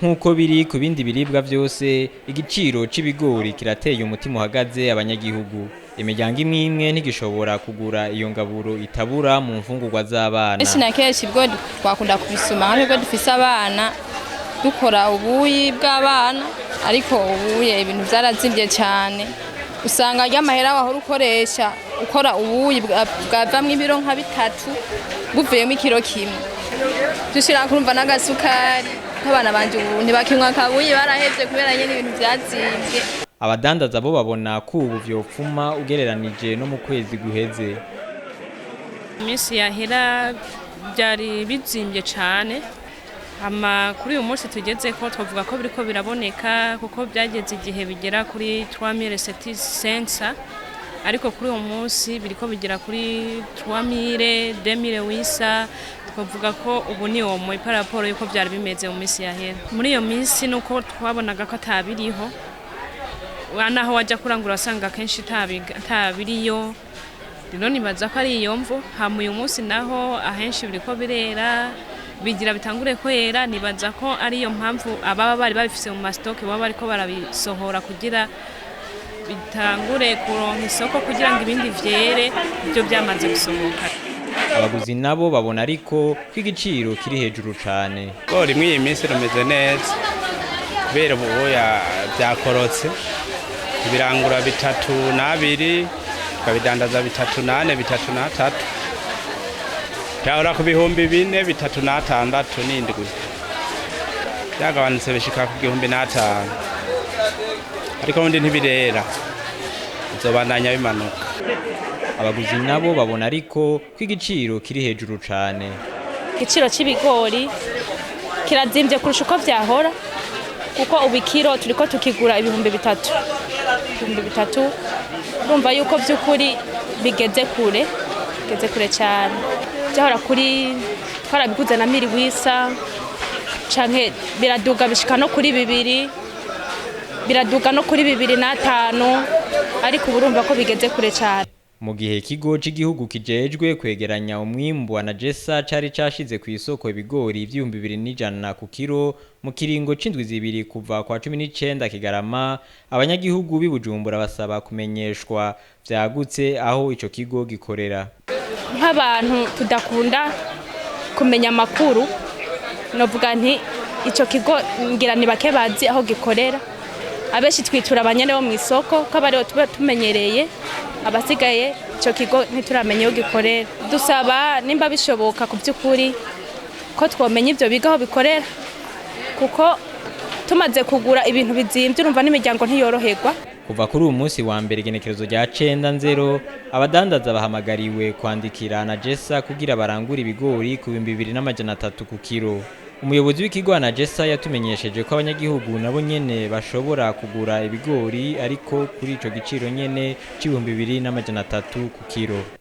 Nk'uko biri ku bindi biribwa vyose, igiciro c'ibigori kirateye umutima uhagaze abanyagihugu. Imiryango imwe imwe ntigishobora kugura iyo ngaburo itabura mu mfungurwa z'abana. Kenshi na kenshi ibigori twakunda kubisuma nka twebwe dufise abana, dukora ubuyi bw'abana, ariko ubuye ibintu vyarazimvye cane. Usanga ry'amahera wahora ukoresha ukora ubuyi bwavamwo ibiro nka bitatu buvuyemwo ikiro kimwe. Dushira kurumva n'agasukari, nk'abana banje ubu ntibakinywa akabuyi, barahevye kubera nyene ibintu vyazimvye. Abadandaza bo babona ko ubu vyopfuma ugereranije no mu kwezi guheze. Iminsi yahera byari bizimbye cane, hama kuri uyu munsi tugeze ko twavuga ko biriko biraboneka, kuko byageze igihe bigera kuri 3700, ariko kuri uyu munsi biriko bigera kuri 3000, 2800. Twavuga ko ubu ni uwo par rapport yuko byari bimeze mu minsi yahera. Muri iyo minsi nuko twabonaga ko atabiriho, naho wajya kurangura wasanga akenshi atabiriyo. Rero nibaza ko ari iyo mvo. Hama uyu munsi naho ahenshi biriko birera, bigira bitangure kwera. Nibaza ko ari iyo mpamvu ababa bari babifise mu ma stocks baba bariko barabisohora kugira bitangure kuronka isoko, kugira ngo ibindi vyere byo byamaze gusohoka. Abaguzi nabo babona ariko ko igiciro kiri hejuru cane. Ibigori muri iyi minsi rumeze neza kubera ubu byakorotse. Ibirangura 3 n'abiri, tukabidandaza 3 n'ane, 3 n'atatu. Byahora ku 4000, 3 n'atandatu n'indwi. Byagabanutse bishika ku 1005, ariko ubundi ntibirera, bizobandanya bimanuka. Abaguzi nabo babona ariko ko igiciro kiri hejuru cane. Igiciro c'ibigori kirazimbye kurusha uko vyahora, kuko ubu ikiro turiko tukigura 3000, 3000. Urumva yuko vy'ukuri bigeze kure, bigeze kure cyane. Byahora kuri twarabiguze na 1800, canke biraduga bishika no kuri 2, biraduga no kuri 2 n'atanu, ariko ubu urumva ko bigeze kure cyane. Mu gihe ikigo c'igihugu kijejwe kwegeranya umwimbu ANAGESSA cari cashize ku isoko ibigori 2100 ku kiro mu kiringo c'indwi 2 kuva kwa 19 Kigarama, abanyagihugu b'i Bujumbura basaba kumenyeshwa vyagutse aho ico kigo gikorera. Nk'abantu tudakunda kumenya amakuru, novuga nti ico kigo ngira ni bake bazi aho gikorera. Abenshi twitura abanyene bo mu isoko ko abariho tuba tumenyereye, abasigaye ico kigo ntituramenya aho gikorera. Dusaba nimba bishoboka ku by'ukuri ko twomenya ivyo bigo aho bikorera, kuko tumaze kugura ibintu bizimvye, urumva n'imiryango ntiyoroherwa. Kuva kuri uyu munsi wa mbere, igenekerezo rya 9 nzero, abadandaza bahamagariwe kwandikira ANAGESSA kugira barangure ibigori ku 2300 ku kiro. Umuyobozi w'ikigo ANAGESSA yatumenyesheje ko abanyagihugu nabo nyene bashobora kugura ibigori, ariko kuri ico giciro nyene c'2300 ku kiro.